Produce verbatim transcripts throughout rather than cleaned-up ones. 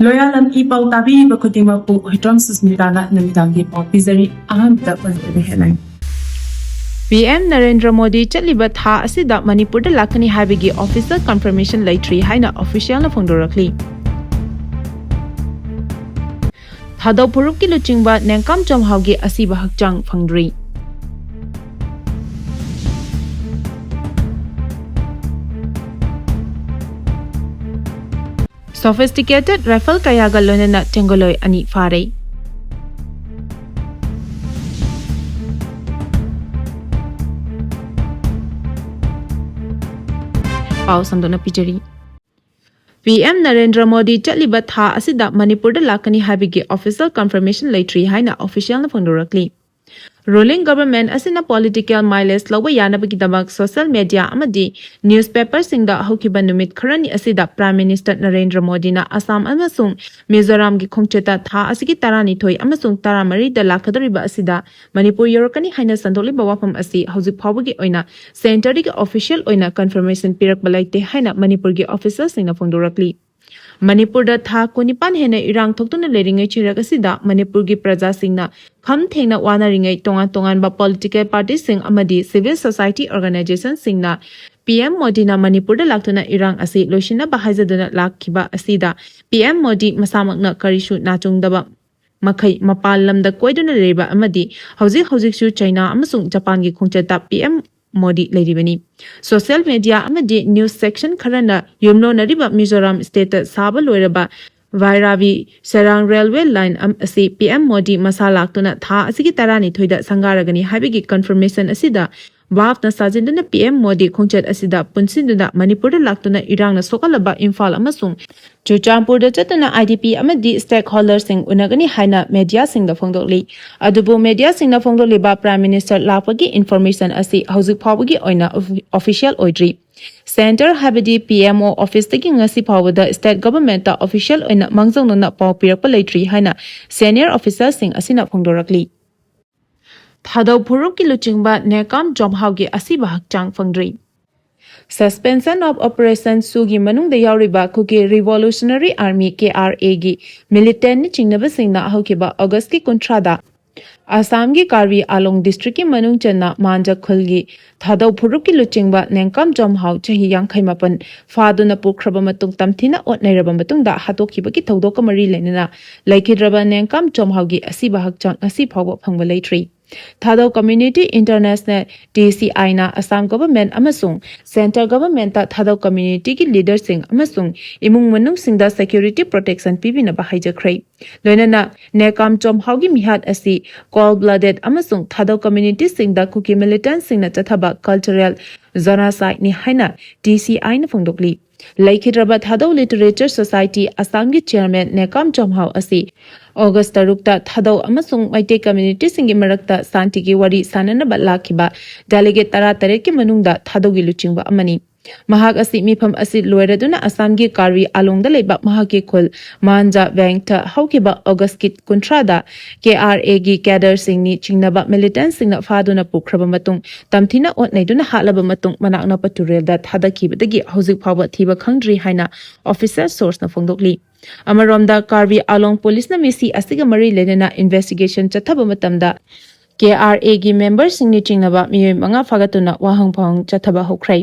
ꯂꯣꯌꯥꯂꯝ E ꯄꯥꯎ ꯇꯥꯕꯤꯔꯤꯕ ꯈꯨꯗꯤꯡꯃꯛꯄꯨ ꯍꯨꯏꯗ꯭ꯔꯣꯝ ꯁꯨꯁꯃꯤꯇꯥꯅ ꯅꯨꯃꯤꯗꯥꯡꯒꯤ ꯄꯥꯎ ꯄꯤꯖꯔꯤ꯫ ꯑꯍꯥꯟꯕꯗ ꯃꯅꯤꯄꯨꯔꯗ headline꯫ P M Narendra Modi ꯆꯠꯂꯤꯕ ꯊꯥ ꯑꯁꯤꯗ ꯃꯅꯤꯄꯨꯔꯗ ꯂꯥꯛꯀꯅꯤ ꯍꯥꯏꯕꯒꯤ official confirmation ꯂꯩꯇ꯭ꯔꯤ ꯍꯥꯏꯅ officialꯅ ꯐꯣꯡꯗꯣꯔꯛꯂꯤ꯫ ꯊꯥꯗꯧ ꯐꯨꯔꯨꯞꯀꯤ ꯂꯨꯆꯤꯡꯕ ꯅꯦꯡꯀꯥꯝ ꯖꯣꯝꯍꯥꯎꯒꯤ ꯑꯁꯤꯕ ꯍꯛꯆꯥꯡ ꯐꯪꯗ꯭ꯔꯤ꯫ Sophisticated rifle ꯀꯌꯥꯒ ꯂꯣꯏꯅꯅ ꯇꯦꯡꯒꯣꯂꯣꯏ ꯑꯅꯤ ꯐꯥꯔꯦ꯫ ꯄꯥꯎ ꯁꯟꯗꯣꯛꯅ ꯄꯤꯖꯔꯤ꯫ ꯄꯤ ꯑꯦꯝ ꯅꯔꯦꯟꯗ꯭ꯔ ꯃꯣꯗꯤ ꯆꯠꯂꯤꯕ ꯊꯥ ꯑꯁꯤꯗ ꯃꯅꯤꯄꯨꯔꯗ ꯂꯥꯛꯀꯅꯤ ꯍꯥꯏꯕꯒꯤ official confirmation ꯂꯩꯇ꯭ꯔꯤ ꯍꯥꯏꯅ officialꯅ ꯐꯣꯡꯗꯣꯔꯛꯂꯤ꯫ Ruling government ꯑꯁꯤꯅ political mileage ꯂꯧꯕ ꯌꯥꯅꯕꯒꯤꯗꯃꯛ social media ꯑꯃꯗꯤ newspaperꯁꯤꯡꯗ ꯍꯧꯈꯤꯕ ꯅꯨꯃꯤꯠ ꯈꯔꯅꯤ ꯑꯁꯤꯗ Prime Minister ꯅꯔꯦꯟꯗ꯭ꯔ ꯃꯣꯗꯤꯅ ꯑꯁꯥꯝ ꯑꯃꯁꯨꯡ ꯃꯤꯖꯣꯔꯥꯝꯒꯤ ꯈꯣꯡꯆꯠꯇ ꯊꯥ ꯑꯁꯤꯒꯤ ꯇꯔꯥꯅꯤꯊꯣꯏ ꯑꯃꯁꯨꯡ ꯇꯔꯥꯃꯔꯤꯗ ꯂꯥꯛꯀꯗꯧꯔꯤꯕ ꯑꯁꯤꯗ ꯃꯅꯤꯄꯨꯔ ꯌꯧꯔꯛꯀꯅꯤ ꯍꯥꯏꯅ ꯁꯟꯗꯣꯛꯂꯤꯕ ꯋꯥꯐꯝ ꯑꯁꯤ ꯍꯧꯖꯤꯛ ꯐꯥꯎꯕꯒꯤ ꯑꯣꯏꯅ centreꯗꯒꯤ official ꯑꯣꯏꯅ confirmation ꯄꯤꯔꯛꯄ ꯂꯩꯇꯦ ꯍꯥꯏꯅ ꯃꯅꯤꯄꯨꯔꯒꯤ officialꯁꯤꯡꯅ ꯐꯣꯡꯗꯣꯔꯛꯂꯤ꯫ ꯃꯅꯤꯄꯨꯔꯗ ꯊꯥ ꯀꯨꯟꯅꯤꯄꯥꯟ ꯍꯦꯟꯅ ꯏꯔꯥꯡ ꯊꯣꯛꯇꯨꯅ ꯂꯩꯔꯤꯉꯩ ꯆꯩꯔꯛ ꯑꯁꯤꯗ ꯃꯅꯤꯄꯨꯔꯒꯤ ꯄ꯭ꯔꯖꯥꯁꯤꯡꯅ ꯈꯝ ꯊꯦꯡꯅ ꯋꯥꯅꯔꯤꯉꯩ ꯇꯣꯉꯥꯟ ꯇꯣꯉꯥꯟꯕ political partyꯁꯤꯡ ꯑꯃꯗꯤ civil society organizationꯁꯤꯡꯅ ꯄꯤ ꯑꯦꯝ ꯃꯣꯗꯤꯅ ꯃꯅꯤꯄꯨꯔꯗ ꯂꯥꯛꯇꯨꯅ ꯏꯔꯥꯡ ꯑꯁꯤ ꯂꯣꯏꯁꯤꯟꯅꯕ ꯍꯥꯏꯖꯗꯨꯅ ꯂꯥꯛꯈꯤꯕ ꯑꯁꯤꯗ ꯄꯤ ꯑꯦꯝ ꯃꯣꯗꯤ ꯃꯁꯥꯃꯛꯅ ꯀꯔꯤꯁꯨ ꯅꯥꯆꯨꯡꯗꯕ ꯃꯈꯩ ꯃꯄꯥꯟ ꯂꯝꯗ ꯀꯣꯏꯗꯨꯅ ꯂꯩꯔꯤꯕ ꯑꯃꯗꯤ ꯍꯧꯖꯤꯛ ꯍꯧꯖꯤꯛꯁꯨ ꯆꯩꯅꯥ ꯑꯃꯁꯨꯡ ꯖꯄꯥꯟꯒꯤ ꯈꯣꯡꯆꯠꯇ ꯄꯤ ꯑꯦꯝ ꯃꯣꯗꯤ ꯂꯩꯔꯤꯕꯅꯤ꯫ Social media ꯑꯃꯗꯤ news section ꯈꯔꯅ ꯌꯨꯝꯂꯣꯟꯅꯔꯤꯕ ꯃꯤꯖꯣꯔꯥꯝ stateꯇ ꯁꯥꯕ ꯂꯣꯏꯔꯕ ꯚꯥꯏꯔꯥꯕꯤ ꯁꯦꯔꯥꯡ railway line ꯑꯝ-, ꯑꯁꯤ ꯄꯤ ꯑꯦꯝ ꯃꯣꯗꯤ ꯃꯁꯥ ꯂꯥꯛꯇꯨꯅ ꯊꯥ ꯑꯁꯤꯒꯤ ꯇꯔꯥꯅꯤꯊꯣꯏꯗ ꯁꯪꯒꯥꯔꯒꯅꯤ ꯍꯥꯏꯕꯒꯤ confirmation ꯑꯁꯤꯗ ꯚꯥꯞꯅ ꯁꯥꯖꯤꯟꯗꯨꯅ ꯄꯤ ꯑꯦꯝ ꯃꯣꯗꯤ ꯈꯣꯡꯆꯠ ꯑꯁꯤꯗ ꯄꯨꯟꯁꯤꯟꯗꯨꯅ ꯃꯅꯤꯄꯨꯔꯗ ꯂꯥꯛꯇꯨꯅ ꯏꯔꯥꯡꯅ ꯁꯣꯛꯍꯜꯂꯕ ꯏꯝꯐꯥꯜ ꯑꯃꯁꯨꯡ ꯆꯨꯔꯆꯥꯟꯄꯨꯔꯗ ꯆꯠꯇꯨꯅ ꯑꯥꯏ ꯗꯤ ꯄꯤ ꯑꯃꯗꯤ stakeholderꯁꯤꯡ ꯎꯅꯒꯅꯤ ꯍꯥꯏꯅ mediaꯁꯤꯡꯗ ꯐꯣꯡꯗꯣꯛꯂꯤ꯫ ꯑꯗꯨꯕꯨ mediaꯁꯤꯡꯅ ꯐꯣꯡꯗꯣꯛꯂꯤꯕ Prime Minister ꯂꯥꯛꯄꯒꯤ information ꯑꯁꯤ ꯍꯧꯖꯤꯛ ꯐꯥꯎꯕꯒꯤ ꯑꯣꯏꯅ offi-, official ꯑꯣꯏꯗ꯭ꯔꯤ꯫ Centre ꯍꯥꯏꯕꯗꯤ P M O officeꯇꯒꯤ ꯉꯁꯤ ꯐꯥꯎꯕꯗ state governmentꯇ official ꯑꯣꯏꯅ ꯃꯥꯡꯖꯧꯅꯅ ꯄꯥꯎ ꯄꯤꯔꯛꯄ ꯂꯩꯇ꯭ꯔꯤ ꯍꯥꯏꯅ senior officerꯁꯤꯡ ꯑꯁꯤꯅ ꯐꯣꯡꯗꯣꯔꯛꯂꯤ꯫ ꯊꯥꯗꯧ ꯐꯨꯔꯨꯞꯀꯤ ꯂꯨꯆꯤꯡꯕ ꯅꯦꯀꯥꯝ ꯖꯣꯝꯍꯥꯎꯒꯤ ꯑꯁꯤꯕ ꯍꯛꯆꯥꯡ ꯐꯪꯗ꯭ꯔꯤ꯫ Suspension of Operation ꯁꯨꯒꯤ ꯃꯅꯨꯡꯗ ꯌꯥꯎꯔꯤꯕ ꯀꯨꯀꯤ Revolutionary Army, ꯀꯦ ꯑꯥꯔ ꯑꯦꯒꯤ militantꯅ ꯆꯤꯡꯅꯕꯁꯤꯡꯅ ꯍꯧꯈꯤꯕ ꯑꯣꯒꯁꯀꯤ ꯀꯨꯟꯊ꯭ꯔꯥꯗ ꯑꯁꯥꯝꯒꯤ ꯀꯥꯔꯕꯤ ꯑꯥꯂꯣꯡ districtꯀꯤ ꯃꯅꯨꯡ ꯆꯟꯅ ꯃꯥꯟꯖ ꯈꯨꯜꯒꯤ ꯊꯥꯗꯧ ꯐꯨꯔꯨꯞꯀꯤ ꯂꯨꯆꯤꯡꯕ ꯅꯦꯡꯀꯥꯝ ꯖꯣꯝꯍꯥꯎ, ꯆꯍꯤ ꯌꯥꯡꯈꯩ ꯃꯥꯄꯟ, ꯐꯥꯗꯨꯅ ꯄꯨꯈ꯭ꯔꯕ ꯃꯇꯨꯡ ꯇꯝꯊꯤꯅ ꯑꯣꯠ ꯅꯩꯔꯕ ꯃꯇꯨꯡꯗ ꯍꯥꯠꯇꯣꯛꯈꯤꯕꯒꯤ ꯊꯧꯗꯣꯛꯀ ꯃꯔꯤ ꯂꯩꯅꯅ ꯂꯩꯈꯤꯗ꯭ꯔꯕ ꯅꯦꯡꯀꯥꯝ ꯖꯣꯝꯍꯥꯎꯒꯤ ꯑꯁꯤꯕ ꯍꯛꯆꯥꯡ ꯉꯁꯤ ꯐꯥꯎꯕ ꯐꯪꯕ ꯂꯩꯇ꯭ꯔꯤ꯫ ꯊꯥꯗꯧ Community International, ꯇꯤ ꯁꯤ ꯑꯥꯏꯅ ꯑꯁꯥꯝ government ꯑꯃꯁꯨꯡ centre governmentꯇ ꯊꯥꯗꯧ communityꯒꯤ leaderꯁꯤꯡ ꯑꯃꯁꯨꯡ ꯏꯃꯨꯡ ꯃꯅꯨꯡꯁꯤꯡꯗ security protection ꯄꯤꯕꯤꯅꯕ ꯍꯥꯏꯖꯈ꯭ꯔꯦ꯫ ꯂꯣꯏꯅꯅ ꯅꯦꯡꯀꯥꯝ ꯖꯣꯝꯍꯥꯎꯒꯤ ꯃꯤꯍꯥꯠ ꯑꯁꯤ cold blooded ꯑꯃꯁꯨꯡ ꯊꯥꯗꯧ communityꯁꯤꯡꯗ ꯀꯨꯀꯤ militantꯁꯤꯡꯅ ꯆꯠꯊꯕ cultural genocideꯅꯤ ꯍꯥꯏꯅ ꯇꯤ ꯁꯤ ꯑꯥꯏꯅ ꯐꯣꯡꯗꯣꯛꯂꯤ꯫ ꯂꯩꯈꯤꯗ꯭ꯔꯕ ꯊꯥꯗꯧ Literature Society ꯑꯁꯥꯝꯒꯤ chairman ꯅꯦꯡꯀꯥꯝ ꯖꯣꯝꯍꯥꯎ ꯑꯁꯤ ꯑꯣꯒꯁ ꯇꯔꯨꯛꯇ ꯊꯥꯗꯧ ꯑꯃꯁꯨꯡ ꯃꯩꯇꯩ communityꯁꯤꯡꯒꯤ ꯃꯔꯛꯇ ꯁꯥꯟꯇꯤꯒꯤ ꯋꯥꯔꯤ ꯁꯥꯅꯅꯕ ꯂꯥꯛꯈꯤꯕ delegate ꯇꯔꯥꯇꯔꯦꯠꯀꯤ ꯃꯅꯨꯡꯗ ꯊꯥꯗꯧꯒꯤ ꯂꯨꯆꯤꯡꯕ ꯑꯃꯅꯤ꯫ ꯃꯍꯥꯛ ꯑꯁꯤ ꯃꯤꯐꯝ ꯑꯁꯤ ꯂꯣꯏꯔꯗꯨꯅ ꯑꯁꯥꯝꯒꯤ ꯀꯥꯔꯕꯤ ꯑꯥꯂꯣꯡꯗ ꯂꯩꯕ ꯃꯍꯥꯛꯀꯤ ꯈꯨꯜ ꯃꯥꯟꯖꯥ ꯕꯦꯡꯊ ꯍꯧꯈꯤꯕ ꯑꯣꯒꯁꯀꯤ ꯀꯨꯟꯊ꯭ꯔꯥꯗ ꯀꯦ ꯑꯥꯔ ꯑꯦꯒꯤ cadreꯁꯤꯡꯅꯤ ꯆꯤꯡꯅꯕ militantꯁꯤꯡꯅ ꯐꯥꯗꯨꯅ ꯄꯨꯈ꯭ꯔꯕ ꯃꯇꯨꯡ ꯇꯝꯊꯤꯅ ꯑꯣꯠ ꯅꯩꯗꯨꯅ ꯍꯥꯠꯂꯕ ꯃꯇꯨꯡ ꯃꯅꯥꯛ ꯅꯛꯄ ꯇꯨꯔꯦꯜꯗ ꯊꯥꯗꯈꯤꯕꯗꯒꯤ ꯍꯧꯖꯤꯛ ꯐꯥꯎꯕ ꯊꯤꯕ ꯈꯪꯗ꯭ꯔꯤ ꯍꯥꯏꯅ official sourceꯅ ꯐꯣꯡꯗꯣꯛꯂꯤ꯫ ꯑꯃꯔꯣꯝꯗ ꯀꯥꯔꯕꯤ ꯑꯥꯂꯣꯡ policeꯅ ꯃꯤꯁꯤ ꯑꯁꯤꯒ ꯃꯔꯤ ꯂꯩꯅꯅ investigation ꯆꯠꯊꯕ ꯃꯇꯝꯗ ꯀꯦ ꯑꯥꯔ ꯑꯦꯒꯤ memberꯁꯤꯡꯅꯤ ꯆꯤꯡꯅꯕ ꯃꯤꯑꯣꯏ ꯃꯉꯥ ꯐꯥꯒꯠꯇꯨꯅ ꯋꯥꯍꯪ ꯄꯥꯎꯍꯪ ꯆꯠꯊꯕ ꯍꯧꯈ꯭ꯔꯦ꯫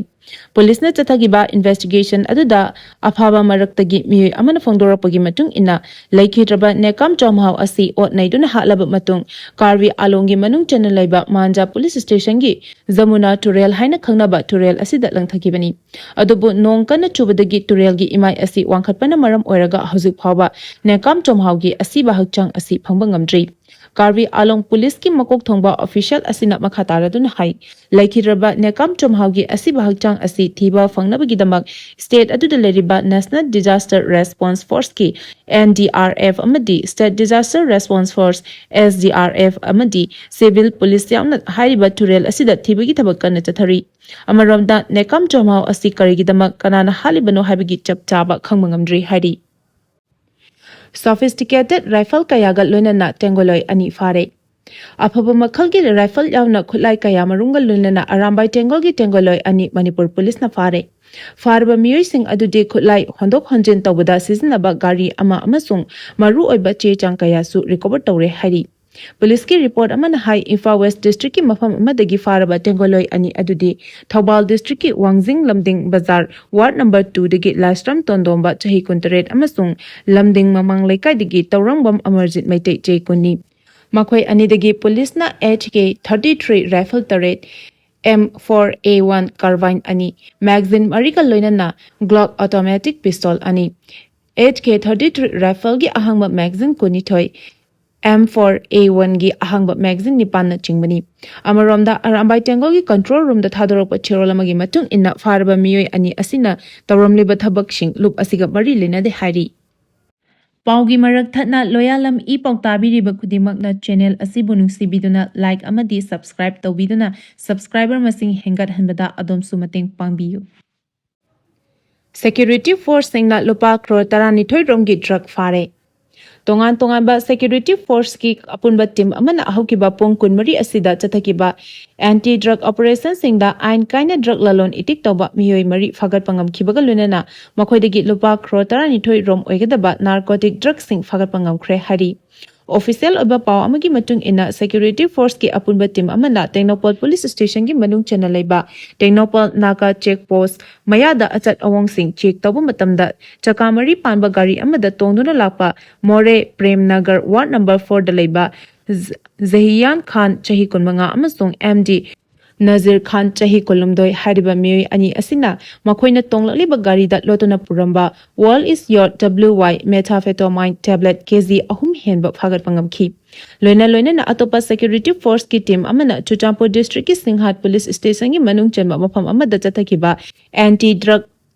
Policeꯅ ꯆꯠꯊꯈꯤꯕ investigation ꯑꯗꯨꯗ ꯑꯐꯥꯕ ꯃꯔꯛꯇꯒꯤ ꯃꯤꯑꯣꯏ ꯑꯃꯅ ꯐꯣꯡꯗꯣꯔꯛꯄꯒꯤ ꯃꯇꯨꯡ ꯏꯟꯅ ꯂꯩꯈꯤꯗ꯭ꯔꯕ ꯅꯦꯡꯀꯥꯝ ꯖꯣꯝꯍꯥꯎ ꯑꯁꯤ ꯑꯣꯠ ꯅꯩꯗꯨꯅ ꯍꯥꯠꯂꯕ ꯃꯇꯨꯡ ꯀꯥꯔꯕꯤ ꯑꯥꯂꯣꯡꯒꯤ ꯃꯅꯨꯡ ꯆꯟꯅ ꯂꯩꯕ ꯃꯥꯟꯖꯥ police stationꯒꯤ ꯖꯃꯨꯅꯥ ꯇꯨꯔꯦꯜ ꯍꯥꯏꯅ ꯈꯪꯅꯕ ꯇꯨꯔꯦꯜ ꯑꯁꯤꯗ ꯂꯪꯊꯈꯤꯕꯅꯤ꯫ ꯑꯗꯨꯕꯨ ꯅꯣꯡ ꯀꯟꯅ ꯆꯨꯕꯗꯒꯤ ꯇꯨꯔꯦꯜꯒꯤ ꯏꯃꯥꯏ ꯑꯁꯤ ꯋꯥꯡꯈꯠꯄꯅ ꯃꯔꯝ ꯑꯣꯏꯔꯒ ꯍꯧꯖꯤꯛ ꯐꯥꯎꯕ ꯅꯦꯡꯀꯥꯝ ꯖꯣꯝꯍꯥꯎꯒꯤ ꯑꯁꯤꯕ ꯍꯛꯆꯥꯡ ꯑꯁꯤ ꯐꯪꯕ ꯉꯝꯗ꯭ꯔꯤ꯫ ꯀꯥꯔꯕꯤ ꯑꯥꯂꯣꯡ policeꯀꯤ ꯃꯀꯣꯛ ꯊꯣꯡꯕ official ꯑꯁꯤꯅ ꯃꯈꯥ ꯇꯥꯔꯗꯨꯅ ꯍꯥꯏ, ꯂꯩꯈꯤꯗ꯭ꯔꯕ ꯅꯦꯡꯀꯥꯝ ꯖꯣꯝꯍꯥꯎꯒꯤ ꯑꯁꯤꯕ ꯍꯛꯆꯥꯡ ꯑꯁꯤ ꯊꯤꯕ ꯐꯪꯅꯕꯒꯤꯗꯃꯛ state ꯑꯗꯨꯗ ꯂꯩꯔꯤꯕ National Disaster Response Forceꯀꯤ, N D R F, ꯑꯃꯗꯤ State Disaster Response Force, S D R F, ꯑꯃꯗꯤ civil police ꯌꯥꯎꯅ ꯍꯥꯏꯔꯤꯕ ꯇꯨꯔꯦꯜ ꯑꯁꯤꯗ ꯊꯤꯕꯒꯤ ꯊꯕꯛ ꯀꯟꯅ ꯆꯠꯊꯔꯤ꯫ ꯑꯃꯔꯣꯝꯗ ꯅꯦꯡꯀꯥꯝ ꯖꯣꯝꯍꯥꯎ ꯑꯁꯤ ꯀꯔꯤꯒꯤꯗꯃꯛ ꯀꯅꯥꯅ ꯍꯥꯠꯂꯤꯕꯅꯣ ꯍꯥꯏꯕꯒꯤ ꯆꯞ ꯆꯥꯕ ꯈꯪꯕ ꯉꯝꯗ꯭ꯔꯤ ꯍꯥꯏꯔꯤ꯫ Sophisticated rifle ꯀꯌꯥꯒ ꯂꯣꯏꯅꯅ ꯇꯦꯡꯒꯣꯂꯣꯏ ꯑꯅꯤ ꯐꯥꯔꯦ꯫ ꯑꯐꯕ ꯃꯈꯜꯒꯤ rifle ꯌꯥꯎꯅ ꯈꯨꯠꯂꯥꯏ ꯀꯌꯥ ꯃꯔꯨꯝꯒ ꯂꯣꯏꯅꯅ ꯑꯔꯥꯝꯕꯥꯏ ꯇꯦꯡꯒꯣꯜꯒꯤ ꯇꯦꯡꯒꯣꯜꯂꯣꯏ ꯑꯅꯤ ꯃꯅꯤꯄꯨꯔ ꯄꯨꯂꯤꯁꯅ ꯐꯥꯔꯦ꯫ ꯐꯥꯔꯕ ꯃꯤꯑꯣꯏꯁꯤꯡ ꯑꯗꯨꯗꯤ ꯈꯨꯠꯂꯥꯏ ꯍꯣꯟꯗꯣꯛ ꯍꯣꯟꯖꯤꯟ ꯇꯧꯕꯗ ꯁꯤꯖꯤꯟꯅꯕ ꯒꯥꯔꯤ ꯑꯃ ꯑꯃꯁꯨꯡ ꯃꯔꯨꯑꯣꯏꯕ ꯆꯦ ꯆꯥꯡ ꯀꯌꯥꯁꯨ recover ꯇꯧꯔꯦ ꯍꯥꯏꯔꯤ꯫ ꯄꯨꯂꯤꯁꯀꯤ report ꯑꯃꯅ ꯍꯥꯏ, ꯏꯝꯐꯥꯜ West districtꯀꯤ ꯃꯐꯝ ꯑꯃꯗꯒꯤ ꯐꯥꯔꯕ ꯇꯦꯡꯒꯣꯜꯂꯣꯏ ꯑꯅꯤ ꯑꯗꯨꯗꯤ ꯊꯧꯕꯥꯜ districtꯀꯤ ꯋꯥꯡꯖꯤꯡ ꯂꯝꯗꯤꯡ ꯕꯖꯥꯔ ward number twoꯗꯒꯤ ꯂꯥꯏꯁ꯭ꯔꯝ ꯇꯣꯟꯗꯣꯝꯕ ꯆꯍꯤ ꯀꯨꯟꯇꯔꯦꯠ ꯑꯃꯁꯨꯡ ꯂꯝꯗꯤꯡ ꯃꯃꯥꯡ ꯂꯩꯀꯥꯏꯗꯒꯤ ꯇꯧꯔꯪꯕꯝ ꯑꯃꯔꯖꯤꯠ ꯃꯩꯇꯩ ꯆꯍꯤ ꯀꯨꯟꯅꯤ꯫ ꯃꯈꯣꯏ ꯑꯅꯤꯗꯒꯤ ꯄꯨꯂꯤꯁꯅ HK thirty three rifle ꯇꯔꯦꯠ, M four A one carbine ꯑꯅꯤ, magazine ꯃꯔꯤꯒ ꯂꯣꯏꯅꯅ Glock automatic pistol ꯑꯅꯤ, HK thirty three rifleꯒꯤ ꯑꯍꯥꯡꯕ magazine ꯀꯨꯟꯅꯤꯊꯣꯏ, M four A oneꯒꯤ ꯑꯍꯥꯡꯕ magazine ꯅꯤꯄꯥꯟꯅ ꯆꯤꯡꯕꯅꯤ꯫ ꯑꯃꯔꯣꯝꯗ, ꯑꯔꯥꯝꯕꯥꯏ ꯇꯦꯡꯒꯣꯜꯒꯤ control roomꯗ ꯊꯥꯗꯣꯔꯛꯄ ꯆꯦꯔꯣꯜ ꯑꯃꯒꯤ ꯃꯇꯨꯡ ꯏꯟꯅ, ꯐꯥꯔꯕ ꯃꯤꯑꯣꯏ ꯑꯅꯤ ꯑꯁꯤꯅ ꯇꯧꯔꯝꯂꯤꯕ ꯊꯕꯛꯁꯤꯡ ꯂꯨꯞ ꯑꯁꯤꯒ ꯃꯔꯤ ꯂꯩꯅꯗꯦ ꯍꯥꯏꯔꯤ꯫ ꯄꯥꯎꯒꯤ ꯃꯔꯛ ꯊꯠꯅ ꯂꯣꯌꯥꯂꯝ ꯏ ꯄꯥꯎ ꯇꯥꯕꯤꯔꯤꯕ ꯈꯨꯗꯤꯡꯃꯛꯅ channel ꯑꯁꯤꯕꯨ ꯅꯨꯡꯁꯤꯕꯤꯗꯨꯅ like ꯑꯃꯗꯤ subscribe ꯇꯧꯕꯤꯗꯨꯅ subscriber ꯃꯁꯤꯡ ꯍꯦꯟꯒꯠꯍꯟꯕꯗ ꯑꯗꯣꯝꯁꯨ ꯃꯇꯦꯡ ꯄꯥꯡꯕꯤꯌꯨ꯫ Security forceꯁꯤꯡꯅ ꯂꯨꯄꯥ ꯀ꯭ꯔꯣꯔ ꯇꯔꯥꯅꯤꯊꯣꯏ ꯔꯣꯝꯒꯤ drug ꯐꯥꯔꯦ꯫ ꯇꯣꯉꯥꯟ ꯇꯣꯉꯥꯟꯕ security forceꯀꯤ ꯑꯄꯨꯟꯕ team ꯑꯃꯅ ꯍꯧꯈꯤꯕ ꯄꯨꯡ ꯀꯨꯟꯃꯔꯤ ꯑꯁꯤꯗ ꯆꯠꯊꯈꯤꯕ anti drug operationꯁꯤꯡꯗ ꯑꯥꯏꯟ ꯀꯥꯏꯅ drug ꯂꯂꯣꯟ ꯏꯇꯤꯛ ꯇꯧꯕ ꯃꯤꯑꯣꯏ ꯃꯔꯤ ꯐꯥꯒꯠꯄ ꯉꯝꯈꯤꯕꯒ ꯂꯣꯏꯅꯅ ꯃꯈꯣꯏꯗꯒꯤ ꯂꯨꯄꯥ ꯀ꯭ꯔꯣꯔ ꯇꯔꯥꯅꯤꯊꯣꯏ ꯔꯣꯝ ꯑꯣꯏꯒꯗꯕ narcotic drugꯁꯤꯡ ꯐꯥꯒꯠꯄ ꯉꯝꯈ꯭ꯔꯦ ꯍꯥꯏꯔꯤ꯫ Official ꯑꯣꯏꯕ ꯄꯥꯎ ꯑꯃꯒꯤ ꯃꯇꯨꯡ ꯏꯟꯅ, security forceꯀꯤ ꯑꯄꯨꯟꯕ team ꯑꯃꯅ ꯇꯦꯡꯅꯧꯄꯜ police stationꯒꯤ ꯃꯅꯨꯡ ꯆꯟꯅ ꯂꯩꯕ ꯇꯦꯡꯅꯧꯄꯜ ꯅꯥꯀꯥ check post ꯃꯌꯥꯗ ꯑꯆꯠ ꯑꯋꯣꯡꯁꯤꯡ check ꯇꯧꯕ ꯃꯇꯝꯗ ꯆꯀꯥ ꯃꯔꯤ ꯄꯥꯟꯕ ꯒꯥꯔꯤ ꯑꯃꯗ ꯇꯣꯡꯗꯨꯅ ꯂꯥꯛꯄ ꯃꯣꯔꯦ ꯄ꯭ꯔꯦꯝ ꯅꯒꯔ ward number fourꯗ ꯂꯩꯕ ꯖ-, ꯖꯍꯤꯌꯥꯟ ꯈꯥꯟ ꯆꯍꯤ ꯀꯨꯟꯃꯉꯥ ꯑꯃꯁꯨꯡ MD ꯅꯖꯤꯔ ꯈꯥꯟ ꯆꯍꯤ ꯀꯨꯟꯍꯨꯝꯗꯣꯏ ꯍꯥꯏꯔꯤꯕ ꯃꯤꯑꯣꯏ ꯑꯅꯤ ꯑꯁꯤꯅ ꯃꯈꯣꯏꯅ ꯇꯣꯡꯂꯛꯂꯤꯕ ꯒꯥꯔꯤꯗ ꯂꯣꯠꯇꯨꯅ ꯄꯨꯔꯝꯕ World is Your W Y methamphetamine tablet KG ꯑꯍꯨꯝ ꯍꯦꯟꯕ ꯐꯥꯒꯠꯄ ꯉꯝꯈꯤ꯫ ꯂꯣꯏꯅ ꯂꯣꯏꯅꯅ ꯑꯇꯣꯞꯄ security forceꯀꯤ team ꯑꯃꯅ ꯆꯨꯔꯆꯥꯟꯄꯨꯔ districtꯀꯤ ꯁꯤꯡꯍꯥꯠ police stationꯒꯤ ꯃꯅꯨꯡ ꯆꯟꯕ ꯃꯐꯝ ꯑꯃꯗ ꯆꯠꯊꯈꯤꯕ anti drug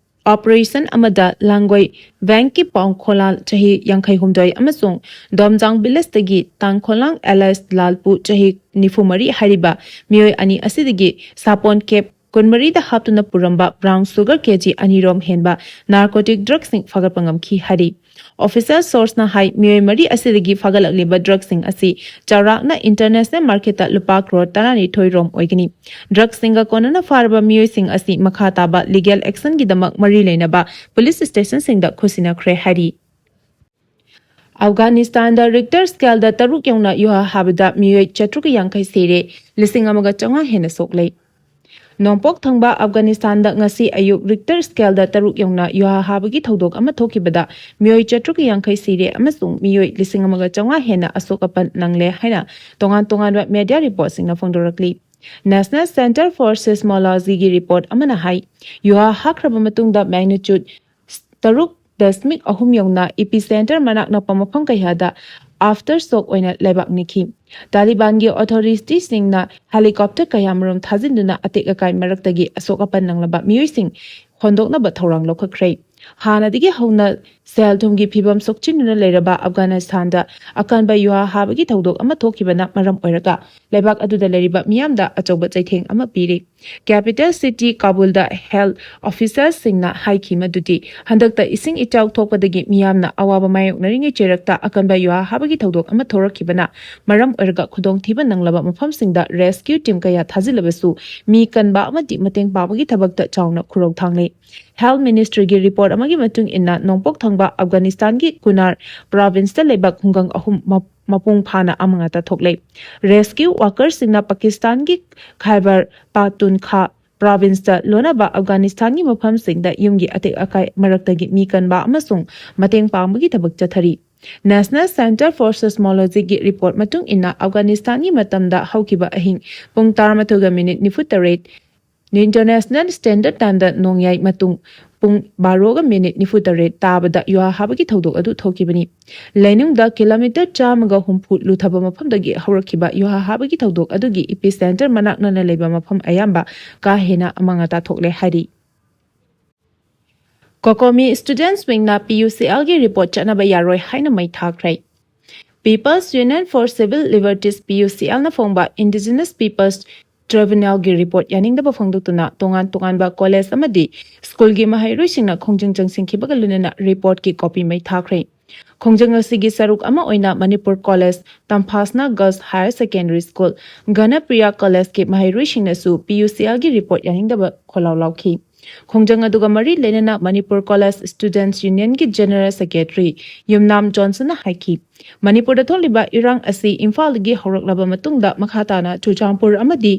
operation ꯑꯃꯗ ꯂꯥꯡꯒꯣꯏ bankꯀꯤ ꯄꯥꯎꯈꯣꯂꯥꯜ ꯆꯍꯤ ꯌꯥꯡꯈꯩ ꯍꯨꯝꯗꯣꯏ ꯑꯃꯁꯨꯡ ꯗꯣꯝꯖꯥꯡ villageꯇꯒꯤ ꯇꯥꯡꯈꯣꯂꯥꯡ alias ꯂꯥꯜꯄꯨ ꯆꯍꯤ ꯅꯤꯐꯨ ꯃꯔꯤ ꯍꯥꯏꯔꯤꯕ ꯃꯤꯑꯣꯏ ꯑꯅꯤ ꯑꯁꯤꯗꯒꯤ ꯁꯥꯄꯣꯟ cap ꯀꯨꯟꯃꯔꯤꯗ ꯍꯥꯞꯇꯨꯅ ꯄꯨꯔꯝꯕ brown sugar KG ꯑꯅꯤꯔꯣꯝ ꯍꯦꯟꯕ narcotic drugꯁꯤꯡ ꯐꯥꯒꯠꯄ ꯉꯝꯈꯤ ꯍꯥꯏꯔꯤ꯫ Official source ꯅ ꯍꯥꯏ, ꯃꯤꯑꯣꯏ ꯃꯔꯤ ꯑꯁꯤꯗꯒꯤ ꯐꯥꯒꯠꯂꯛꯂꯤꯕ ꯗ꯭ꯔꯒꯁꯤꯡ ꯑꯁꯤ ꯆꯥꯎꯔꯥꯛꯅ international market ꯇ ꯂꯨꯄꯥ ꯀ꯭ꯔꯣꯔ ꯇꯔꯥꯅꯤꯊꯣꯏ ꯔꯣꯝ ꯑꯣꯏꯒꯅꯤ꯫ ꯗ꯭ꯔꯒꯁꯤꯡꯒ ꯀꯣꯟꯅꯅ ꯐꯥꯔꯕ ꯃꯤꯑꯣꯏꯁꯤꯡ ꯑꯁꯤ ꯃꯈꯥ ꯇꯥꯕ legal action ꯒꯤꯗꯃꯛ ꯃꯔꯤ ꯂꯩꯅꯕ ꯄꯨꯂꯤꯁ ꯁ꯭ꯇꯦꯁꯟꯁꯤꯡꯗ ꯈꯨꯠꯁꯤꯟꯅꯈ꯭ꯔꯦ ꯍꯥꯏꯔꯤ꯫ ꯑꯐꯒꯥꯅꯤꯁꯇꯥꯟꯗ Richter scale ꯗ ꯇꯔꯨꯛ ꯌꯧꯅ ꯌꯨꯍꯥ ꯍꯥꯕꯗ ꯃꯤꯑꯣꯏ ꯆꯥꯇ꯭ꯔꯨꯛ ꯌꯥꯡꯈꯩ ꯁꯤꯔꯦ, ꯂꯤꯁꯤꯡ ꯑꯃꯒ ꯆꯥꯝꯃꯉꯥ ꯍꯦꯟꯅ ꯁꯣꯛꯂꯦ꯫ ꯅꯣꯡꯄꯣꯛ ꯊꯪꯕ ꯑꯐꯒꯥꯅꯤꯁꯇꯥꯟꯗ ꯉꯁꯤ ꯑꯌꯨꯛ Richter scale ꯗ ꯇꯔꯨꯛ ꯌꯧꯅ ꯌꯨꯍꯥ ꯍꯥꯕꯒꯤ ꯊꯧꯗꯣꯛ ꯑꯃ ꯊꯣꯛꯈꯤꯕꯗ ꯃꯤꯑꯣꯏ ꯆꯥꯇ꯭ꯔꯨꯛ ꯌꯥꯡꯈꯩ ꯁꯤꯔꯦ ꯑꯃꯁꯨꯡ ꯃꯤꯑꯣꯏ ꯂꯤꯁꯤꯡ ꯑꯃꯒ ꯆꯥꯝꯃꯉꯥ ꯍꯦꯟꯅ ꯑꯁꯣꯛ ꯑꯄꯟ ꯅꯪꯂꯦ ꯍꯥꯏꯅ ꯇꯣꯉꯥꯟ ꯇꯣꯉꯥꯟꯕ media report ꯁꯤꯡꯅ ꯐꯣꯡꯗꯣꯔꯛꯂꯤ꯫ National Center for Seismology ꯒꯤ report ꯑꯃꯅ ꯍꯥꯏ, ꯌꯨꯍꯥ ꯍꯥꯈ꯭ꯔꯕ ꯃꯇꯨꯡꯗ magnitude ꯇꯔꯨꯛ ꯗꯁꯃꯤꯛ ꯑꯍꯨꯝ ꯌꯧꯅ epicenter ꯃꯅꯥꯛ ꯅꯛꯄ ꯃꯐꯝ ꯀꯌꯥꯗ aftershock ꯑꯣꯏꯅ ꯂꯩꯕꯥꯛ ꯅꯤꯛꯈꯤ꯫ ꯇꯥꯂꯤꯕꯥꯟꯒꯤ authority ꯁꯤꯡꯅ helicopter ꯀꯌꯥꯃꯔꯨꯝ ꯊꯥꯖꯤꯟꯗꯨꯅ ꯑꯇꯦꯛ ꯑꯀꯥꯏ ꯃꯔꯛꯇꯒꯤ ꯑꯁꯣꯛ ꯑꯄꯟ ꯅꯪꯂꯕ ꯃꯤꯑꯣꯏꯁꯤꯡ ꯍꯣꯟꯗꯣꯛꯅꯕ ꯊꯧꯔꯥꯡ ꯂꯧꯈꯠꯈ꯭ꯔꯦ꯫ ꯍꯥꯟꯅꯗꯒꯤ ꯍꯧꯅ ꯁꯦꯜ ꯊꯨꯝꯒꯤ ꯐꯤꯚꯝ ꯁꯣꯛꯆꯤꯟꯗꯨꯅ ꯂꯩꯔꯕ ꯑꯐꯒꯥꯅꯤꯁꯇꯥꯟꯗ ꯑꯀꯟꯕ ꯌꯨꯍꯥ ꯍꯥꯕꯒꯤ ꯊꯧꯗꯣꯛ ꯑꯃ ꯊꯣꯛꯈꯤꯕꯅ ꯃꯔꯝ ꯑꯣꯏꯔꯒ ꯂꯩꯕꯥꯛ ꯑꯗꯨꯗ ꯂꯩꯔꯤꯕ ꯃꯤꯌꯥꯝꯗ ꯑꯆꯧꯕ ꯆꯩꯊꯦꯡ ꯑꯃ ꯄꯤꯔꯤ꯫ Capital city ꯀꯥꯕꯨꯜꯗ health official ꯁꯤꯡꯅ ꯍꯥꯏꯈꯤ ꯃꯗꯨꯗꯤ ꯍꯟꯗꯛꯇ ꯏꯁꯤꯡ ꯏꯆꯥꯎ ꯊꯣꯛꯄꯗꯒꯤ ꯃꯤꯌꯥꯝꯅ ꯑꯋꯥꯕ ꯃꯥꯌꯣꯛꯅꯔꯤꯉꯩ ꯆꯩꯔꯛꯇ ꯑꯀꯟꯕ ꯌꯨꯍꯥ ꯍꯥꯕꯒꯤ ꯊꯧꯗꯣꯛ ꯑꯃ ꯊꯣꯔꯛꯈꯤꯕꯅ ꯃꯔꯝ ꯑꯣꯏꯔꯒ ꯈꯨꯗꯣꯡꯊꯤꯕ ꯅꯪꯂꯕ ꯃꯐꯝꯁꯤꯡꯗ rescue team ꯀꯌꯥ ꯊꯥꯖꯤꯜꯂꯕꯁꯨ ꯃꯤ ꯀꯟꯕ ꯑꯃꯗꯤ ꯃꯇꯦꯡ ꯄꯥꯡꯕꯒꯤ ꯊꯕꯛꯇ ꯆꯥꯎꯅ ꯈꯨꯔꯧ ꯊꯥꯡꯂꯤ꯫ Health Ministry ꯒꯤ report ꯑꯃꯒꯤ ꯃꯇꯨꯡ ꯏꯟꯅ ꯅꯣꯡꯄꯣꯛ ꯊꯪꯕ ꯑꯐꯒꯥꯅꯤꯁꯇꯥꯟꯒꯤ ꯀꯨꯅꯥꯔ province ꯇ ꯂꯩꯕꯥꯛ ꯈꯨꯡꯒꯪ ꯑꯍꯨꯝ ꯃ-, ꯃꯄꯨꯡ ꯐꯥꯅ ꯑꯃꯥꯡ ꯑꯇꯥ ꯊꯣꯛꯂꯦ꯫ Rescue worker ꯁꯤꯡꯅ ꯄꯥꯀꯤꯁꯇꯥꯟꯒꯤ ꯈꯥꯏꯕꯔ ꯄꯥꯈꯇꯨꯟꯈ꯭ꯋꯥ province ꯇ ꯂꯣꯟꯅꯕ ꯑꯐꯒꯥꯅꯤꯁꯇꯥꯟꯒꯤ ꯃꯐꯝꯁꯤꯡꯗ ꯌꯨꯝꯒꯤ ꯑꯇꯦꯛ ꯑꯀꯥꯏ ꯃꯔꯛꯇꯒꯤ ꯃꯤ ꯀꯟꯕ ꯑꯃꯁꯨꯡ ꯃꯇꯦꯡ ꯄꯥꯡꯕꯒꯤ ꯊꯕꯛ ꯆꯠꯊꯔꯤ꯫ National Center for Seismology ꯒꯤ report ꯃꯇꯨꯡ ꯏꯟꯅ ꯑꯐꯒꯥꯅꯤꯁꯇꯥꯟꯒꯤ ꯃꯇꯝꯗ ꯍꯧꯈꯤꯕ ꯑꯍꯤꯡ ꯄꯨꯡ ꯇꯔꯥꯃꯥꯊꯣꯏꯒ ꯃꯤꯅꯤꯠ ꯅꯤꯐꯨ ꯇꯔꯦꯠ, International Standard Time ꯗ ꯅꯣꯡꯌꯥꯏ ꯃꯇꯨꯡ ꯄꯨꯡ ꯕꯥꯔꯣꯒ ꯃꯤꯅꯤꯠ ꯅꯤꯐꯨ ꯇꯔꯦꯠ ꯇꯥꯕꯗ ꯌꯨꯍꯥ ꯍꯥꯕꯒꯤ ꯊꯧꯗꯣꯛ ꯑꯗꯨ ꯊꯣꯛꯈꯤꯕꯅꯤ꯫ ꯂꯩꯅꯨꯡꯗ ꯀꯤꯂꯣꯃꯤꯇꯔ ꯆꯥꯝꯃꯒ ꯍꯨꯝꯐꯨ ꯂꯨꯊꯕ ꯃꯐꯝꯗꯒꯤ ꯍꯧꯔꯛꯈꯤꯕ ꯌꯨꯍꯥ ꯍꯥꯕꯒꯤ ꯊꯧꯗꯣꯛ ꯑꯗꯨꯒꯤ epicenter ꯃꯅꯥꯛ ꯅꯛꯅ ꯂꯩꯕ ꯃꯐꯝ ꯑꯌꯥꯝꯕ ꯀꯥ ꯍꯦꯟꯅ ꯑꯃꯥꯡ ꯑꯇꯥ ꯊꯣꯛꯂꯦ ꯍꯥꯏꯔꯤ꯫ COCOMI Students Wing ꯅ PUCL ꯒꯤ report ꯆꯠꯅꯕ ꯌꯥꯔꯣꯏ ꯍꯥꯏꯅ ꯃꯩ ꯊꯥꯈ꯭ꯔꯦ꯫ People's Union for Civil Liberties, PUCL ꯅ ꯐꯣꯡꯕ Indigenous Peoples Tribunalꯒꯤ report ꯌꯥꯅꯤꯡꯗꯕ ꯐꯣꯡꯗꯣꯛꯇꯨꯅ ꯇꯣꯉꯥꯟ ꯇꯣꯉꯥꯟꯕ college ꯑꯃꯗꯤ schoolꯒꯤ ꯃꯍꯩꯔꯣꯏꯁꯤꯡꯅ ꯈꯣꯡꯖꯪ ꯆꯪꯁꯤꯟꯈꯤꯕꯒ ꯂꯣꯏꯅꯅ reportꯀꯤ copy ꯃꯩ ꯊꯥꯈ꯭ꯔꯦ꯫ ꯈꯣꯡꯖꯪ ꯑꯁꯤꯒꯤ ꯁꯔꯨꯛ ꯑꯃ ꯑꯣꯏꯅ Manipur college, ꯇꯝꯐꯥꯁꯅꯥ Girls Higher Secondary School, Ghanapriya collegeꯀꯤ ꯃꯍꯩꯔꯣꯏꯁꯤꯡꯅꯁꯨ PUCLꯒꯤ report ꯌꯥꯅꯤꯡꯗꯕ ꯈꯣꯜꯂꯥꯎ ꯂꯥꯎꯈꯤ꯫ ꯈꯣꯡꯖꯪ ꯑꯗꯨꯒ ꯃꯔꯤ ꯂꯩꯅꯅ Manipur college students unionꯒꯤ general secretary ꯌꯨꯝꯅꯥꯝ ꯖꯣꯟꯁꯟꯅ ꯍꯥꯏꯈꯤ, ꯃꯅꯤꯄꯨꯔꯗ ꯊꯣꯛꯂꯤꯕ ꯏꯔꯥꯡ ꯑꯁꯤ ꯏꯝꯐꯥꯜꯗꯒꯤ ꯍꯧꯔꯛꯂꯕ ꯃꯇꯨꯡꯗ ꯃꯈꯥ ꯇꯥꯅ ꯆꯨꯔꯆꯥꯟꯄꯨꯔ ꯑꯃꯗꯤ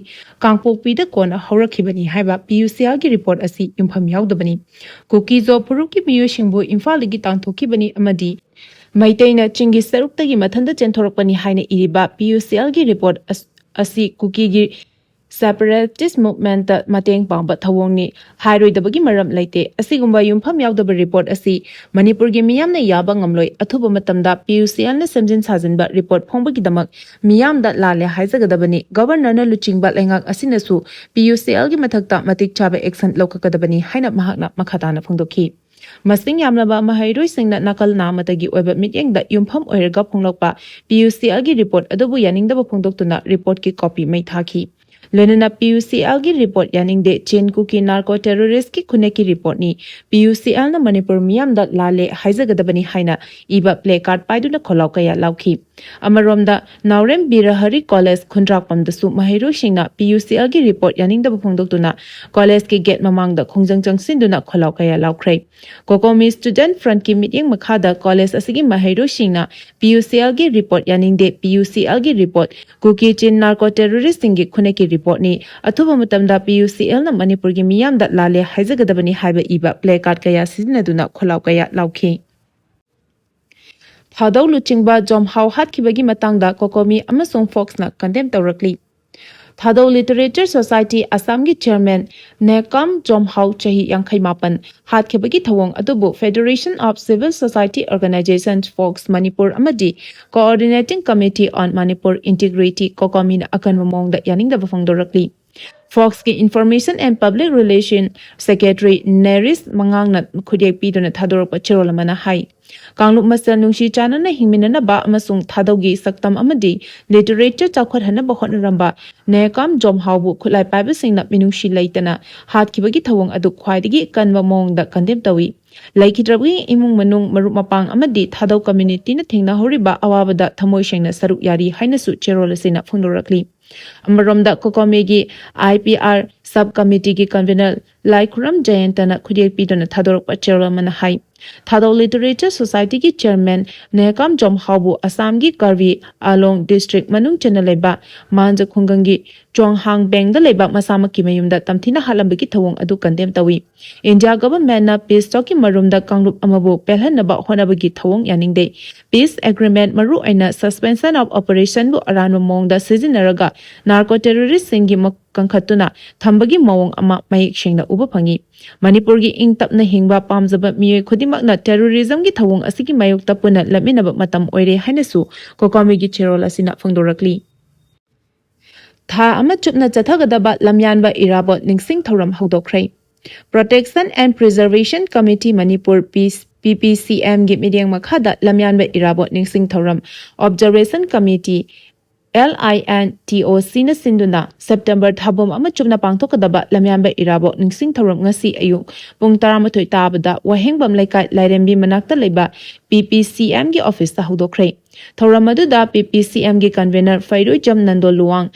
ꯀꯥꯡꯄꯣꯛꯄꯤꯗ ꯀꯣꯟꯅ ꯍꯧꯔꯛꯈꯤꯕꯅꯤ ꯍꯥꯏꯕ PUCLꯒꯤ report ꯑꯁꯤ ꯌꯨꯝꯐꯝ ꯌꯥꯎꯗꯕꯅꯤ꯫ ꯀꯨꯀꯤ ꯖꯣ ꯐꯨꯔꯨꯞꯀꯤ ꯃꯤꯑꯣꯏꯁꯤꯡꯕꯨ ꯏꯝꯐꯥꯜꯗꯒꯤ ꯇꯥꯟꯊꯣꯛꯈꯤꯕꯅꯤ ꯑꯃꯗꯤ ꯃꯩꯇꯩꯅ ꯆꯤꯡꯒꯤ ꯁꯔꯨꯛꯇꯒꯤ ꯃꯊꯟꯇ ꯆꯦꯟꯊꯣꯔꯛꯄꯅꯤ ꯍꯥꯏꯅ ꯏꯔꯤꯕ PUCLꯒꯤ report ꯑꯁ-, ꯑꯁꯤ ꯀꯨꯀꯤꯒꯤ separatist movementꯇ ꯃꯇꯦꯡ ꯄꯥꯡꯕ ꯊꯧꯑꯣꯡꯅꯤ ꯍꯥꯏꯔꯣꯏꯗꯕꯒꯤ ꯃꯔꯝ ꯂꯩꯇꯦ꯫ ꯑꯁꯤꯒꯨꯝꯕ ꯌꯨꯝꯐꯝ ꯌꯥꯎꯗꯕ report ꯑꯁꯤ ꯃꯅꯤꯄꯨꯔꯒꯤ ꯃꯤꯌꯥꯝꯅ ꯌꯥꯕ ꯉꯝꯂꯣꯏ꯫ ꯑꯊꯨꯕ ꯃꯇꯝꯗ PUCLꯅ ꯁꯦꯝꯖꯤꯟ ꯁꯥꯖꯤꯟꯕ report ꯐꯣꯡꯕꯒꯤꯗꯃꯛ ꯃꯤꯌꯥꯝꯗ ꯂꯥꯜꯂꯦ ꯍꯥꯏꯖꯒꯗꯕꯅꯤ꯫ Governorꯅ ꯂꯨꯆꯤꯡꯕ ꯂꯩꯉꯥꯛ ꯑꯁꯤꯅꯁꯨ PUCLꯒꯤ ꯃꯊꯛꯇ ꯃꯇꯤꯛ ꯆꯥꯕ action ꯂꯧꯈꯠꯀꯗꯕꯅꯤ ꯍꯥꯏꯅ ꯃꯍꯥꯛꯅ ꯃꯈꯥ ꯇꯥꯅ ꯐꯣꯡꯗꯣꯛꯈꯤ꯫ ꯃꯁꯤꯡ ꯌꯥꯝꯂꯕ ꯃꯍꯩꯔꯣꯏꯁꯤꯡꯅ ꯅꯥꯀꯜ ꯅꯥꯝꯃꯇꯒꯤ ꯑꯣꯏꯕ ꯃꯤꯠꯌꯦꯡꯗ ꯌꯨꯝꯐꯝ ꯑꯣꯏꯔꯒ ꯐꯣꯡꯂꯛꯄ PUCLꯒꯤ report ꯑꯗꯨꯕꯨ ꯌꯥꯅꯤꯡꯗꯕ ꯐꯣꯡꯗꯣꯛꯇꯨꯅ reportꯀꯤ copy ꯃꯩ ꯊꯥꯈꯤ꯫ ꯂꯣꯏꯅꯅ PUCLꯒꯤ report ꯌꯥꯅꯤꯡꯗꯦ, ꯆꯤꯟ ꯀꯨꯀꯤ narco terroristꯀꯤ ꯈꯨꯟꯅꯦꯛꯀꯤ reportꯅꯤ, PUCLꯅ ꯃꯅꯤꯄꯨꯔ ꯃꯤꯌꯥꯝꯗ ꯂꯥꯜꯂꯦ ꯍꯥꯏꯖꯒꯗꯕꯅꯤ ꯍꯥꯏꯅ ꯏꯕ placard ꯄꯥꯏꯗꯨꯅ ꯈꯣꯜꯂꯥꯎ ꯀꯌꯥ ꯂꯥꯎꯈꯤ꯫ ꯑꯃꯔꯣꯝꯗ ꯅꯥꯎꯔꯦꯝ ꯕꯤꯔꯍꯔꯤ college ꯈꯨꯟꯗ꯭ꯔꯥꯛꯄꯝꯗꯁꯨ ꯃꯍꯩꯔꯣꯏꯁꯤꯡꯅ PUCLꯒꯤ report ꯌꯥꯅꯤꯡꯗꯕ ꯐꯣꯡꯗꯣꯛꯇꯨꯅ collegeꯀꯤ gate ꯃꯃꯥꯡꯗ ꯈꯣꯡꯖꯪ ꯆꯪꯁꯤꯟꯗꯨꯅ ꯈꯣꯜꯂꯥꯎ ꯀꯌꯥ ꯂꯥꯎꯈ꯭ꯔꯦ꯫ COCOMI Student Frontꯀꯤ ꯃꯤꯠꯌꯦꯡ ꯃꯈꯥꯗ college ꯑꯁꯤꯒꯤ ꯃꯍꯩꯔꯣꯏꯁꯤꯡꯅ PUCLꯒꯤ report ꯌꯥꯅꯤꯡꯗꯦ, PUCLꯒꯤ report ꯀꯨꯀꯤ ꯆꯤꯟ narco terroristꯁꯤꯡꯒꯤ ꯈꯨꯟꯅꯦꯛꯀꯤ reportꯅꯤ, ꯑꯊꯨꯕ ꯃꯇꯝꯗ PUCLꯅ ꯃꯅꯤꯄꯨꯔꯒꯤ ꯃꯤꯌꯥꯝꯗ ꯂꯥꯜꯂꯦ ꯍꯥꯏꯖꯒꯗꯕꯅꯤ ꯍꯥꯏꯕ ꯏꯕ placard ꯀꯌꯥ ꯁꯤꯖꯤꯟꯅꯗꯨꯅ ꯈꯣꯜꯂꯥꯎ ꯀꯌꯥ ꯂꯥꯎꯈꯤ꯫ ꯊꯥꯗꯧ ꯂꯨꯆꯤꯡꯕ ꯖꯣꯝꯍꯥꯎ ꯍꯥꯠꯈꯤꯕꯒꯤ ꯃꯇꯥꯡꯗ COCOMI ꯑꯃꯁꯨꯡ FOCSꯅ condemn ꯇꯧꯔꯛꯂꯤ꯫ ꯊꯥꯗꯧ Literature Society ꯑꯁꯥꯝꯒꯤ chairman ꯅꯦꯀꯝ ꯖꯣꯝꯍꯥꯎ ꯆꯍꯤ ꯌꯥꯡꯈꯩ ꯃꯥꯄꯟ ꯍꯥꯠꯈꯤꯕꯒꯤ ꯊꯧꯑꯣꯡ ꯑꯗꯨꯕꯨ Federation of Civil Society Organisations, FOCS, Manipur ꯑꯃꯗꯤ Coordinating Committee on Manipur Integrity, COCOMIꯅ ꯑꯀꯟꯕ ꯃꯑꯣꯡꯗ ꯌꯥꯅꯤꯡꯗꯕ ꯐꯣꯡꯗꯣꯔꯛꯂꯤ꯫ FOCSꯀꯤ Information and Public Relation Secretary ꯅꯦꯔꯤꯁ ꯃꯉꯥꯡꯅ ꯈꯨꯠꯌꯦꯛ ꯄꯤꯗꯨꯅ ꯊꯥꯗꯣꯔꯛꯄ ꯆꯦꯔꯣꯜ ꯑꯃꯅ ꯍꯥꯏ, ꯀꯥꯡꯂꯨꯞ ꯃꯁꯦꯜ ꯅꯨꯡꯁꯤ ꯆꯥꯟꯅꯅ ꯍꯤꯡꯃꯤꯟꯅꯅꯕ ꯑꯃꯁꯨꯡ ꯊꯥꯗꯧꯒꯤ ꯁꯛꯇꯝ ꯑꯃꯗꯤ ꯂꯤꯇꯔꯦꯆꯔ ꯆꯥꯎꯈꯠꯍꯟꯅꯕ ꯍꯣꯠꯅꯔꯝꯕ ꯅꯦꯀꯥꯝ ꯖꯣꯝꯍꯥꯎꯕꯨ ꯈꯨꯠꯂꯥꯏ ꯄꯥꯏꯕꯁꯤꯡꯅ ꯃꯤꯅꯨꯡꯁꯤ ꯂꯩꯇꯅ ꯍꯥꯠꯈꯤꯕꯒꯤ ꯊꯧꯑꯣꯡ ꯑꯗꯨ ꯈ꯭ꯋꯥꯏꯗꯒꯤ ꯀꯟꯕ ꯃꯑꯣꯡꯗ ꯀꯟꯗꯦꯝ ꯇꯧꯏ꯫ ꯂꯩꯈꯤꯗ꯭ꯔꯕꯒꯤ ꯏꯃꯨꯡ ꯃꯅꯨꯡ, ꯃꯔꯨꯞ ꯃꯄꯥꯡ ꯑꯃꯗꯤ ꯊꯥꯗꯧ ꯀꯝꯃ꯭ꯌꯨꯅꯤꯇꯤꯅ ꯊꯦꯡꯅꯍꯧꯔꯤꯕ ꯑꯋꯥꯕꯗ ꯊꯃꯣꯏ ꯁꯦꯡꯅ ꯁꯔꯨꯛ ꯌꯥꯔꯤ ꯍꯥꯏꯅꯁꯨ ꯆꯦꯔꯣꯜ ꯑꯁꯤꯅ ꯐꯣꯡꯗꯣꯔꯛꯂꯤ꯫ ꯑꯃꯔꯣꯝꯗ, ꯀꯣꯀꯣꯃꯤꯒꯤ ꯑꯥꯏ ꯄꯤ ꯑꯥꯔ ꯁꯕ ꯀꯃꯤꯇꯤꯒꯤ ꯀꯟꯚꯦꯅꯔ ꯂꯥꯏꯈꯨꯔꯝ ꯖꯌꯟꯇꯅ ꯈꯨꯠꯌꯦꯛ ꯄꯤꯗꯨꯅ ꯊꯥꯗꯣꯔꯛꯄ ꯆꯦꯔꯣꯜ ꯑꯃꯅ ꯍꯥꯏ, ꯊꯥꯗꯧ ꯂꯤꯇꯔꯦꯆꯔ ꯁꯣꯁꯥꯏꯇꯤꯒꯤ ꯆꯤꯌꯔꯃꯦꯟ ꯅꯦꯍꯀꯥꯝ ꯖꯣꯝꯍꯥꯎꯕꯨ ꯑꯁꯥꯝꯒꯤ ꯀꯥꯔꯕꯤ ꯑꯥꯂꯣꯡ ꯗꯤꯁꯇ꯭ꯔꯤꯛ ꯃꯅꯨꯡ ꯆꯟꯅ ꯂꯩꯕ ꯃꯥꯟꯖ ꯈꯨꯡꯒꯪꯒꯤ ꯆꯣꯡꯍꯥꯡꯕꯦꯡꯗ ꯂꯩꯕ ꯃꯁꯥꯃꯛꯀꯤ ꯃꯌꯨꯝꯗ ꯇꯝꯊꯤꯅ ꯍꯥꯠꯂꯝꯕꯒꯤ ꯊꯧꯑꯣꯡ ꯑꯗꯨ ꯀꯟꯗꯦꯝ ꯇꯧꯏ꯫ ꯏꯟꯗꯤꯌꯥ ꯒꯚꯔꯟꯃꯦꯟꯠꯅ ꯄꯤꯁ ꯇꯣꯛꯀꯤ ꯃꯔꯨꯝꯗ ꯀꯥꯡꯂꯨꯞ ꯑꯃꯕꯨ ꯄꯦꯜꯍꯟꯅꯕ ꯍꯣꯠꯅꯕꯒꯤ ꯊꯧꯑꯣꯡ ꯌꯥꯅꯤꯡꯗꯦ꯫ ꯄꯤꯁ ꯑꯦꯒ꯭ꯔꯤꯃꯦꯟꯠ, ꯃꯔꯨꯑꯣꯏꯅ ꯁꯁꯄꯦꯟꯁꯟ ꯑꯣꯐ ꯑꯣꯄꯔꯦꯁꯟꯕꯨ ꯑꯔꯥꯟꯕ ꯃꯑꯣꯡꯗ ꯁꯤꯖꯤꯟꯅꯔꯒ ꯅꯥꯔꯀꯣ ꯇꯦꯔꯣꯔꯤꯁꯁꯤꯡꯒꯤ ꯃ-, ꯀꯟꯈꯠꯇꯨꯅ ꯊꯝꯕꯒꯤ ꯃꯑꯣꯡ ꯑꯃ ꯃꯌꯦꯛ ꯁꯦꯡꯅ ꯎꯕ ꯐꯪꯏ꯫ ꯃꯅꯤꯄꯨꯔꯒꯤ ꯏꯪ ꯇꯞꯅ ꯍꯤꯡꯕ ꯄꯥꯝꯖꯕ ꯃꯤꯑꯣꯏ ꯈꯨꯗꯤꯡꯃꯛꯅ ꯇꯦꯔꯣꯔꯤꯖꯝꯒꯤ ꯊꯧꯑꯣꯡ ꯑꯁꯤꯒꯤ ꯃꯥꯌꯣꯛꯇ ꯄꯨꯟꯅ ꯂꯦꯞꯃꯤꯟꯅꯕ ꯃꯇꯝ ꯑꯣꯏꯔꯦ ꯍꯥꯏꯅꯁꯨ ꯀꯣꯀꯣꯃꯤꯒꯤ ꯆꯦꯔꯣꯜ ꯑꯁꯤꯅ ꯐꯣꯡꯗꯣꯔꯛꯂꯤ꯫ ꯊꯥ ꯑꯃ ꯆꯨꯞꯅ ꯆꯠꯊꯒꯗꯕ ꯂꯝꯌꯥꯟꯕ ꯏꯔꯥꯕꯣꯠ ꯅꯤꯡꯁꯤꯡ ꯊꯧꯔꯝ ꯍꯧꯗꯣꯛꯈ꯭ꯔꯦ꯫ Protection and Preservation Committee Manipur, P P C ꯑꯦꯝꯒꯤ ꯃꯤꯠꯌꯦꯡ ꯃꯈꯥꯗ ꯂꯝꯌꯥꯟꯕ ꯏꯔꯥꯕꯣꯠ ꯅꯤꯡꯁꯤꯡ ꯊꯧꯔꯝ observation committee, L I N T O ꯁꯤꯅ ꯁꯤꯟꯗꯨꯅ ꯁꯦꯞꯇꯦꯝꯕꯔ ꯊꯥꯕꯝ ꯑꯃ ꯆꯨꯞꯅ ꯄꯥꯡꯊꯣꯛꯀꯗꯕ ꯂꯝꯌꯥꯟꯕ ꯏꯔꯥꯕꯣꯠ ꯅꯤꯡꯁꯤꯡ ꯊꯧꯔꯝ ꯉꯁꯤ ꯑꯌꯨꯛ ꯄꯨꯡ ꯇꯔꯥꯃꯥꯊꯣꯏ ꯇꯥꯕꯗ ꯋꯥꯍꯦꯡꯕꯝ ꯂꯩꯀꯥꯏ ꯂꯥꯏꯔꯦꯝꯕꯤ ꯃꯅꯥꯛꯇ ꯂꯩꯕ ꯄꯤ ꯄꯤ ꯁꯤ ꯑꯦꯝꯒꯤ ꯑꯣꯐꯤꯁꯇ ꯍꯧꯗꯣꯛꯈ꯭ꯔꯦ꯫ ꯊꯧꯔꯝ ꯑꯗꯨꯗ ꯄꯤ ꯄꯤ ꯁꯤ ꯑꯦꯝꯒꯤ ꯀꯟꯚꯦꯅꯔ ꯐꯩꯔꯣꯏꯖꯝ ꯅꯟꯗꯣ ꯂꯨꯋꯥꯡ,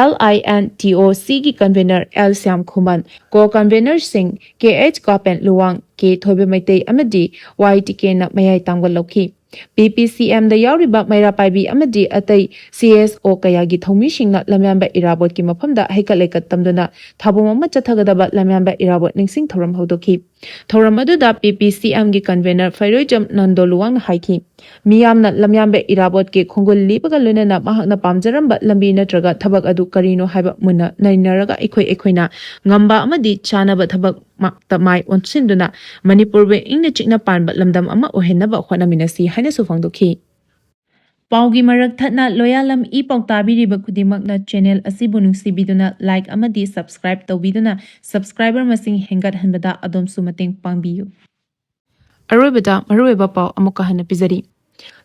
L I N T O ꯁꯤꯒꯤ ꯀꯟꯚꯦꯅꯔ ꯑꯦꯜ ꯁ꯭ꯌꯥꯝ ꯈꯨꯃꯟ, ꯀꯣ ꯀꯟꯚꯦꯅꯔꯁꯤꯡ ꯀꯦ ꯑꯩꯆ ꯀꯥꯄꯦꯟ ꯂꯨꯋꯥꯡ, ꯀꯦ ꯊꯣꯏꯕ ꯃꯩꯇꯩ ꯑꯃꯗꯤ ꯋꯥꯏ ꯇꯤꯀꯦꯟꯅ ꯃꯌꯥꯏ ꯇꯥꯡꯕ ꯂꯧꯈꯤ꯫ ꯄꯤ ꯄꯤ ꯁꯤ ꯑꯦꯝꯗ ꯌꯥꯎꯔꯤꯕ ꯃꯩꯔꯥ ꯄꯥꯏꯕꯤ ꯑꯃꯗꯤ ꯑꯇꯩ ꯁꯤ ꯑꯦꯁ ꯑꯣ ꯀꯌꯥꯒꯤ ꯊꯧꯃꯤꯁꯤꯡꯅ ꯂꯝꯌꯥꯟꯕ ꯏꯔꯥꯕꯣꯠꯀꯤ ꯃꯐꯝꯗ ꯍꯩꯀꯠ ꯂꯩꯀꯠ ꯇꯝꯗꯨꯅ ꯊꯥꯕꯝ ꯑꯃ ꯆꯠꯊꯒꯗꯕ ꯂꯝꯌꯥꯟꯕ ꯏꯔꯥꯕꯣꯠ ꯅꯤꯡꯁꯤꯡ ꯊꯧꯔꯝ ꯍꯧꯗꯣꯛꯈꯤ꯫ ꯊꯧꯔꯝ ꯑꯗꯨꯗ ꯄꯤ ꯄꯤ ꯁꯤ ꯑꯦꯝꯒꯤ ꯀꯟꯚꯦꯅꯔ ꯐꯩꯔꯣꯏꯖꯝ ꯅꯟꯗꯣ ꯂꯨꯋꯥꯡꯅ ꯍꯥꯏꯈꯤ, ꯃꯤꯌꯥꯝꯅ ꯂꯝꯌꯥꯟꯕ ꯏꯔꯥꯕꯣꯠꯀꯤ ꯈꯣꯡꯒꯨꯜ ꯂꯤꯕꯒ ꯂꯣꯏꯅꯅ ꯃꯍꯥꯛꯅ ꯄꯥꯝꯖꯔꯝꯕ ꯂꯝꯕꯤ ꯅꯠꯇ꯭ꯔꯒ ꯊꯕꯛ ꯑꯗꯨ ꯀꯔꯤꯅꯣ ꯍꯥꯏꯕ ꯃꯨꯟꯅ ꯅꯩꯅꯔꯒ ꯑꯩꯈꯣꯏ ꯑꯩꯈꯣꯏꯅ ꯉꯝꯕ ꯑꯃꯗꯤ ꯆꯥꯅꯕ ꯊꯕꯛ ꯃꯛꯇ ꯃꯥꯏ ꯑꯣꯟꯁꯤꯟꯗꯨꯅ ꯃꯅꯤꯄꯨꯔꯕꯨ ꯏꯪꯅ ꯆꯤꯛꯅ ꯄꯥꯟꯕ ꯂꯝꯗꯝ ꯑꯃ ꯑꯣꯏꯍꯟꯅꯕ ꯍꯣꯠꯅꯃꯤꯟꯅꯁꯤ ꯍꯥꯏꯅꯁꯨ ꯐꯣꯡꯗꯣꯛꯈꯤ꯫ ꯄꯥꯎꯒꯤ ꯃꯔꯛ ꯊꯠꯅ ꯂꯣꯌꯥꯂꯝ ꯏ ꯄꯥꯎ ꯇꯥꯕꯤꯔꯤꯕ ꯈꯨꯗꯤꯡꯃꯛꯅ ꯆꯦꯅꯦꯜ ꯑꯁꯤꯕꯨ ꯅꯨꯡꯁꯤꯕꯤꯗꯨꯅ ꯂꯥꯏꯛ ꯑꯃꯗꯤ ꯁꯕꯁꯀ꯭ꯔꯥꯏꯕ ꯇꯧꯕꯤꯗꯨꯅ ꯁꯕꯁꯀ꯭ꯔꯥꯏꯕꯔ ꯃꯁꯤꯡ ꯍꯦꯟꯒꯠꯍꯟꯕꯗ ꯑꯗꯣꯝꯁꯨ ꯃꯇꯦꯡ ꯄꯥꯡꯕꯤꯌꯨ꯫ ꯑꯔꯣꯏꯕꯗ ꯃꯔꯨꯑꯣꯏꯕ ꯄꯥꯎ ꯑꯃꯨꯛꯀ ꯍꯟꯅ ꯄꯤꯖꯔꯤ꯫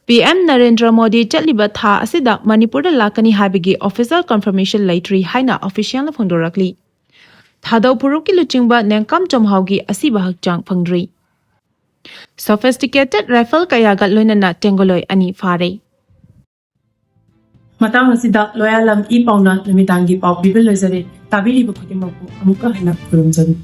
ꯄꯤ ꯑꯦꯝ ꯅꯔꯦꯟꯗ꯭ꯔ ꯃꯣꯗꯤ ꯆꯠꯂꯤꯕ ꯊꯥ ꯑꯁꯤꯗ ꯃꯅꯤꯄꯨꯔꯗ ꯂꯥꯛꯀꯅꯤ ꯍꯥꯏꯕꯒꯤ official confirmation ꯂꯩꯇ꯭ꯔꯤ ꯍꯥꯏꯅ officialꯅ ꯐꯣꯡꯗꯣꯔꯛꯂꯤ꯫ ꯊꯥꯗꯧ ꯐꯨꯔꯨꯞꯀꯤ ꯂꯨꯆꯤꯡꯕ ꯅꯦꯡꯀꯝ ꯆꯣꯝꯍꯥꯎꯒꯤ ꯑꯁꯤꯕ ꯍꯛꯆꯥꯡ ꯐꯪꯗ꯭ꯔꯤ꯫ Sophisticated rifle ꯀꯌꯥꯒ ꯂꯣꯏꯅꯅ ꯇꯦꯡꯒꯣꯂꯣꯏ ꯑꯅꯤ ꯐꯥꯔꯦ꯫ ꯃꯇꯥꯡ ꯑꯁꯤꯗ ꯂꯣꯌꯥꯂꯝ ꯏ ꯄꯥꯎꯅ ꯅꯨꯃꯤꯗꯥꯡꯒꯤ ꯄꯥꯎ ꯄꯤꯕ ꯂꯣꯏꯖꯔꯦ꯫ ꯇꯥꯕꯤꯔꯤꯕ ꯈꯨꯗꯤꯡꯃꯛꯄꯨ ꯑꯃꯨꯛꯀ ꯍꯟꯅ ꯈꯨꯔꯨꯝꯖꯔꯤ꯫